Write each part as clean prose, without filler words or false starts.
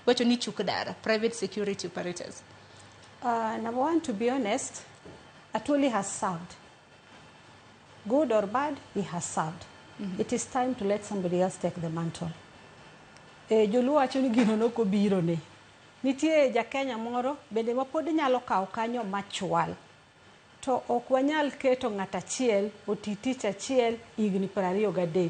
Wacho ni chuk dar, private security operators. Number one, to be honest, Atwoli has served. Good or bad, he has served. It is time to let somebody else take the mantle. Joluo wacho ni gino nokobiro ne. Nitie ja Kenya moro bende ma pod nyalo kawo kanyo machwal. To ok wanyal keto ng'at achiel oti tich achiel higni 23.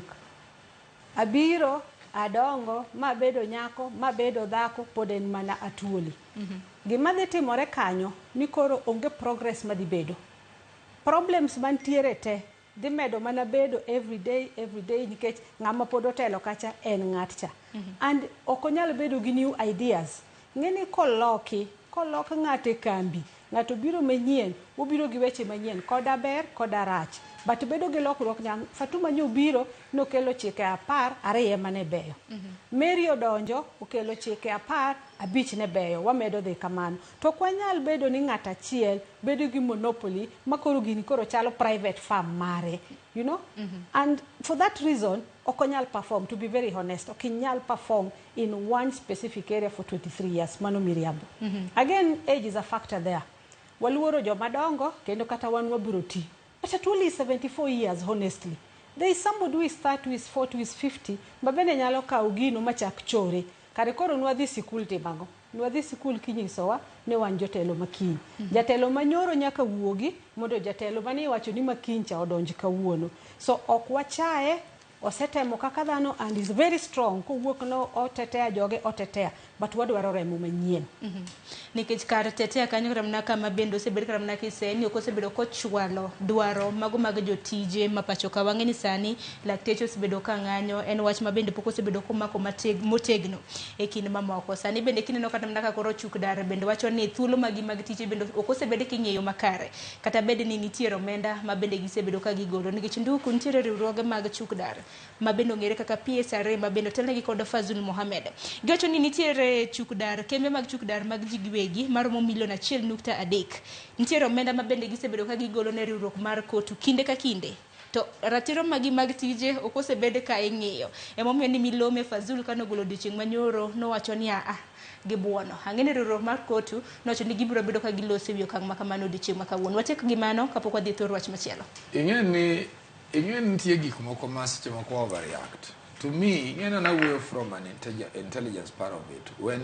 Abiro, adongo, mabedo nyako, mabedo dhako, pod en mana Atwoli. Gima dhi timore kanyo ni koro onge progress madhi bedo. Problems mantiere te dhi medo mana bedo every day nikech ng'ama pod otelo kacha en ng'at cha. And ok onyal bedo gi new ideas. Ng'eni koloki, kolok ng'ato e kambi, ng'ato biro manyien, obiro gi weche manyien, koda ber, koda rach. But bedo gi lokruok nya Fatuma nyo biro nokelo chike 12 ema ne beyo. Mary odonjo okelo chike 15 ne beyo, wamedo dhi kamano. To ok wanyal bedo ni ng'at achiel bedo gi monopoly ma koro gini koro chalo private farm mare. And for that reason, ok onyal perform, to be very honest, ok inyal perform in one specific area for 23 years, mano miriambo. Again, age is a factor there. Waluoro joma dongo kendo kata wan wabiro ti. But Atwoli is 74 years, honestly. There is somebody who is 30, who is 40, who is 50, ma bende nyalo kawo gino machak chore. Kare koro nwadhi sikul timo ang'o? Nwadhi sikul kinyisowa ni wan jotelo makiny. Jatelo manyoro nyaka wuogi mondo jatelo mane iwacho ni makiny cha odonj kawuono. So ok wachaye, osetemo kaka dhano and is very strong. Kowuok no otetea joge otetea, but wadwaro remo manyien. Nikech kar tetea kanyo kata mana kama bende osebed kata mana kiseni ok osebedo kochwalo dwaro mago mag jotije ma pacho ka. Wang'e ni sani lakteche osebedo ka ng'anyo, en wach ma bende pok osebedo komako motegno e kind mamoko. Sani bende kineno kata mana ka koro chuk dar bende wacho ni thuolo magi mag tije bende ok osebed king'iyo makare, kata bed ni nitiere omenda ma bende gisebedo ka gigolo, nikech nduku nitiere riwruoge mag chuk dar ma bende ong'ere kaka PSRA ma bende otelnegi kod Fazul Mohamed. Giwacho ni nitiere chuk dar, kembe mag chuk dar mag ji giwegi maromo milion 1.3. Nitiere omenda ma bende gisebedo ka gigolo ne riwruok mar COTU kinde ka kinde. To ratiro magi mag tije ok osebed ka ing'iyo. Emomiyo ni Milome Fazul kanogolo odiochieng' manyoro nowacho ni aa gibuono. Ang'e ni riwruok mar COTU nowacho ni gibiro bedo ka giloso e wi okang' ma kamano odiochieng' ma kawuono. Watiek gi mano kapok wadhi e thor wach machielo. Ing'e ni nitie gik moko ma seche moko overreact. To me, ing'e ni nawuoyo from an intelligence part of it. When